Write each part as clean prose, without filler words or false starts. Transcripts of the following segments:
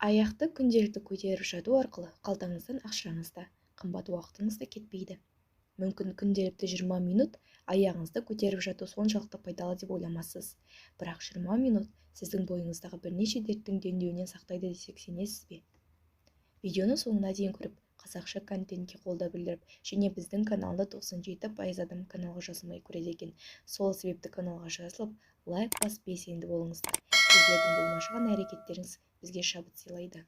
Аяқты күнделікті көтеріп жату арқылы қалтаңыздан ақшаңыз да, қымбат уақытыңыз да кетпейді. Мүмкін, күнделікті 20 минут аяғыңызды көтеріп жату соншалықты пайдалы деп ойламассыз. Бірақ 20 минут сіздің бойыңыздағы бірнеше дерттің дендеуінен сақтайды десек, сенесіз бе? Видеоны соңына дейін көріп, қазақша контентке қолдау білдіріп және біздің каналда 97% адам каналға жазылмай көреді екен. Сол себепті каналға жазылып, лайк басып, белсенді болыңыздар. Сіздердің болмашаған әрекеттеріңіз бізге шабыт сыйлайды.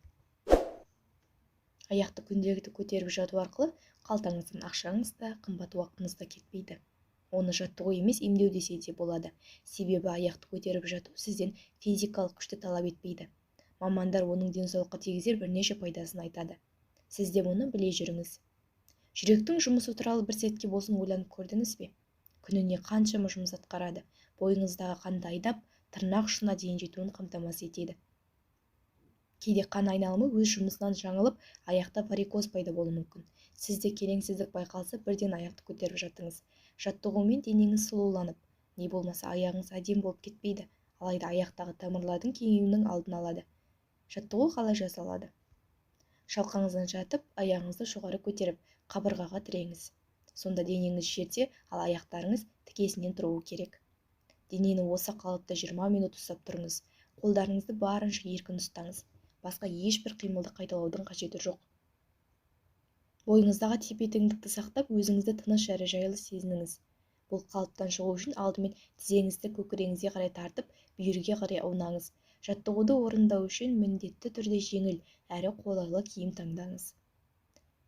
Аяқты күнделікті көтеріп жату арқылы қалтаңыздан ақшаңыз да, қымбат уақытыңыз да кетпейді. Оны жаттығу емес, емдеу десе де болады. Себебі аяқты көтеріп жату сізден физикалық күшті талап етпейді. Мамандар оның денсаулыққа тигізер бірнеше пайдасын айтады. Сіз де мұны біле жүріңіз. Жүректің жұмысы туралы бір сәтке болсын ойланып көрдіңіз бе? Күніне қаншама жұмыс атқарады. Бойыңыздағы қанды айдап, тырнақ ұшына дейін жетуін қамтамасыз етеді. Кейде қан айналымы өз жұмысынан жаңылып, аяқта варикоз пайда болуы мүмкін. Сізде келеңсіздік байқалса, бірден аяқты көтеріп жатыңыз. Жаттығумен денеңіз сұлуланып, не болмаса аяғыңыз әдемі болып кетпейді, алайда аяқтағы тамырлардың кеңеюінің алдын алады. Жаттығу қалай жасалады? Шалқаңыздан жатып, аяғыңызды жоғары көтеріп, қабырғаға тіреңіз. Сонда денеңіз жерде, ал аяқтарыңыз тікесінен тұруы керек. Денені осы қалыпта 20 минут ұстап тұрыңыз. Қолдарыңызды барынша еркін ұстаңыз. Басқа ешбір қимылды қайталаудың қажеті жоқ. Бойыңыздағы тепе-теңдікті сақтап, өзіңізді тыныш әрі жайлы сезініңіз. Бұл қалыптан шығу үшін алдымен тізеңізді көкірегіңізге қарай тартып, бүйірге қарай аунаңыз. Жаттығуды орындау үшін міндетті түрде жеңіл әрі қолайлы киім таңдаңыз.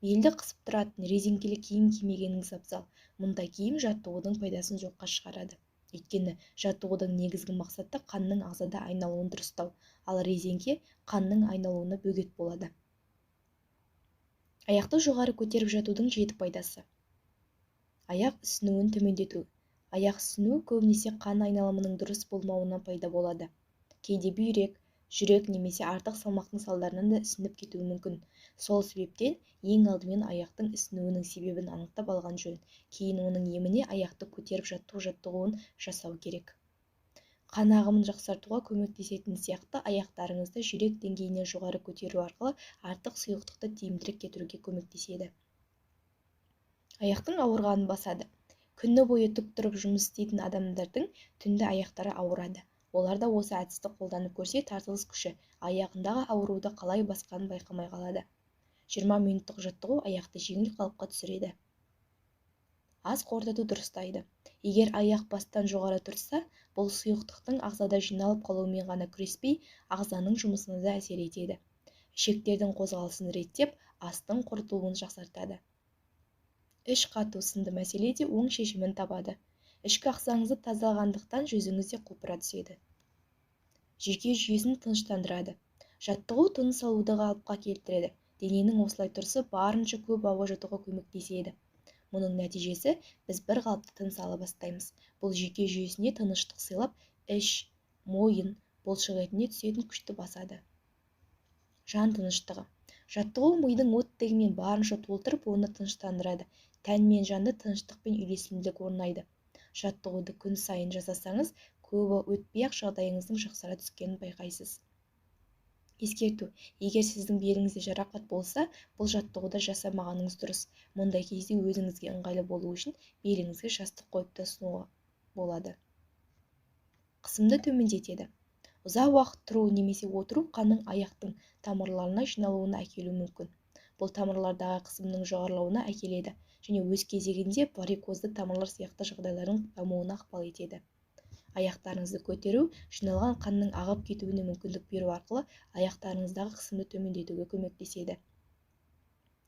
Белді қысып тұратын резеңкелі киім кимегеніңіз абзал. Мұндай киім жаттығудың пайдасын жоққа шығарады. Өйткені жаттығудың негізгі мақсаты қанның ағзада айналуын дұрыстау, ал резеңке қанның айналуына бөгет болады. Аяқты жоғары көтеріп жатудың 7 пайдасы. Аяқ ісінуін төмендету. Аяқ ісінуі көбінесе қан айналымының дұрыс болмауынан пайда болады. Кейде бүйрек, жүрек немесе артық салмақтың салдарынан да ісініп кетуі мүмкін. Сол себептен ең алдымен аяқтың ісінуінің себебін анықтап алған жөн. Кейін оның еміне аяқты көтеріп жату жаттығуын жасау керек. Қан ағымын жақсартуға көмектесетін сияқты аяқтарыңызды жүрек деңгейінен жоғары көтеру арқылы артық сұйықтықты тиімдірек кетіруге көмектеседі. Аяқтың ауырғанын басады. Күні бойы тік тұрып жұмыс істейтін адамдардың түнде аяқтары ауырады. Олар да осы әдісті қолданып көрсе, тартылыс күші аяғындағы ауруды қалай басқанын байқамай қалады. 20 минуттық жаттығу аяқты жеңіл қалыпқа түсіреді. Ас қорытуды дұрыстайды. Егер аяқ бастан жоғары тұрса, бұл сұйықтықтың ағзада жиналып қалуымен ғана күреспей, ағзаның жұмысына да әсер етеді. Ішектердің қозғалысын реттеп, астың қорытылуын жақсартады. Іш қату сынды мәселе де оң шешімін табады. Ішкі ағзаңызды тазалағандықтан жүзіңіз де құлпыра түседі. Жүйке жүйесін тыныштандырады. Жаттығу тыныс алуды қалыпқа келтіреді. Дененің осылай тұрысы барынша көп ауа жұтуға көмектеседі. Мұның нәтижесі біз бір қалыпты тыныс ала бастаймыз. Бұл жүйке жүйесіне тыныштық сыйлап, іш, мойын, бұлшық етіне түсетін күшті басады. Жан тыныштығы. Жаттығу мидың оттегімен барынша толтырып, оны тыныштандырады. Тән мен жанды тыныштық пен үйлесімділік орнайды. Жаттығуды күн сайын жасасаңыз, көбі өтпей-ақ жағдайыңыздың жақсара түскенін байқайсыз. Ескерту: егер сіздің беліңізде жарақат болса, бұл жаттығуды жасамағаныңыз дұрыс. Мұндай кезде өзіңізге ыңғайлы болу үшін беліңізге жастық қойып та ұсынуға болады. Қысымды төмендетеді. Ұзақ уақыт тұру немесе отыру қанның аяқтың тамырларына жиналуына әкелуі мүмкін. Бұл тамырлардағы қысымның жоғарылауына әкеледі және өз кезегінде варикозды тамырлар сияқты жағдайлардың дамуына ықпал етеді. Аяқтарыңызды көтеру жиналған қанның ағып кетуіне мүмкіндік беру арқылы аяқтарыңыздағы қысымды төмендетуге көмектеседі.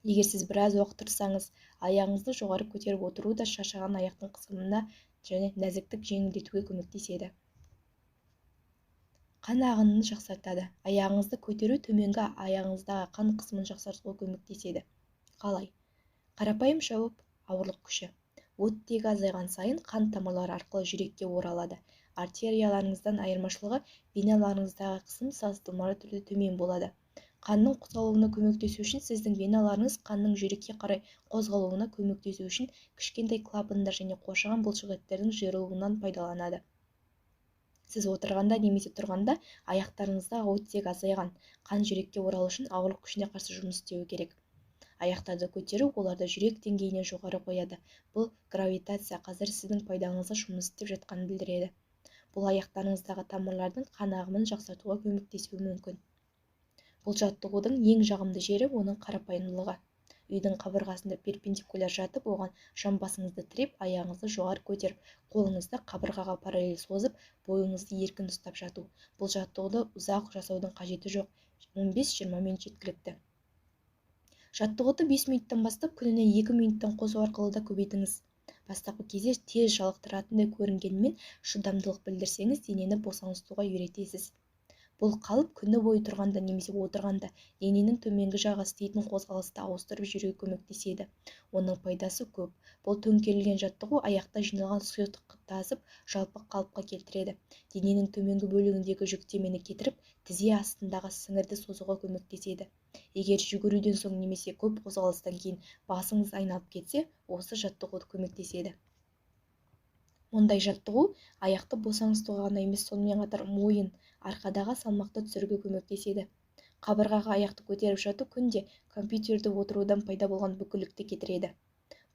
Егер сіз біраз уақыт тұрсаңыз, аяғыңызды жоғары көтеріп отыру да шаршаған аяқтың қысымына және нәзіктік жеңілдетуге көмектеседі. Қан ағынын жақсартады. Аяғыңызды көтеру төменгі аяғыңыздағы қан қысымын жақсартуға көмектеседі. Қалай? Қарапайым жауап: ауырлық күші. Оттегі азайған сайын қан тамырлары арқылы жүрекке оралады. Артерияларыңыздан айырмашылығы веналарыңыздағы қысым салыстырмалы түрде төмен болады. Қанның қозғалуына көмектесу үшін сіздің веналарыңыз қанның жүрекке қарай қозғалуына көмектесу үшін кішкентай клапандар және қоршаған бұлшықеттердің жиырылуынан пайдаланады. Сіз отырғанда немесе тұрғанда аяқтарыңыздағы оттек азайған, қан жүрекке оралу үшін ауырлық күшіне қарсы жұмыс істеуі керек. Аяқтарды көтеру оларды жүрек деңгейінен жоғары қояды. Бұл гравитация қазір сіздің пайдаңызға жұмыс істеп жатқанын білдіреді. Бұл аяқтарыңыздағы тамырлардың қан ағымын жақсартуға көмектесуі мүмкін. Бұл жаттығудың ең жағымды жері оның қарапайымдылығы. Үйдің қабырғасында перпендикуляр жатып, оған жамбасыңызды тіреп, аяғыңызды жоғары көтеріп, қолыңызды қабырғаға параллель созып, бойыңызды еркін ұстап жату. Бұл жаттығуды ұзақ жасаудың қажеті жоқ, 15-20 минут жеткілікті. Жаттығуды 5 минуттан бастап, күніне 2 минуттан қосу арқылы да көбейтіңіз. Бастапқы кезде тез жалықтыратындай көрінгенімен, шыдамдылық білдірсеңіз, денені босаңсытуға үйретесіз. Бұл қалып күні бойы тұрғанда немесе отырғанда дененің төменгі жағы істейтін қозғалысты ауыстырып жүруге көмектеседі. Оның пайдасы көп. Бұл төңкерілген жаттығу аяқта жиналған сұйықтықты азып, жалпы қалыпқа келтіреді. Дененің төменгі бөлігіндегі жүктемені кетіріп, тізе астындағы сіңірді созуға көмектеседі. Егер жүгіруден соң немесе көп қозғалыстан кейін басыңыз айналып кетсе, осы жаттығу көмектеседі. Мұндай жаттығу аяқты босаңсытуға ғана емес, сонымен қатар мойын, арқадағы салмақты түсіруге көмектеседі. Қабырғаға аяқты көтеріп жату күнде компьютерде отырудан пайда болған бүкілікті кетіреді.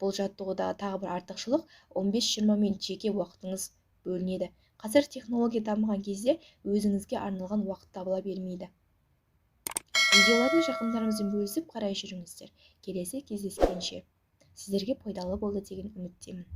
Бұл жаттығудағы тағы бір артықшылық 15-20 минут жеке уақытыңыз бөлінеді. Қазір технология дамыған кезде өзіңізге арналған уақыт табыла бермейді. Видеоларды жақындарыңызбен бөлісіп қарай жүріңіздер. Келесі кездескенше. Сіздерге пайдалы болды деген үміттемін.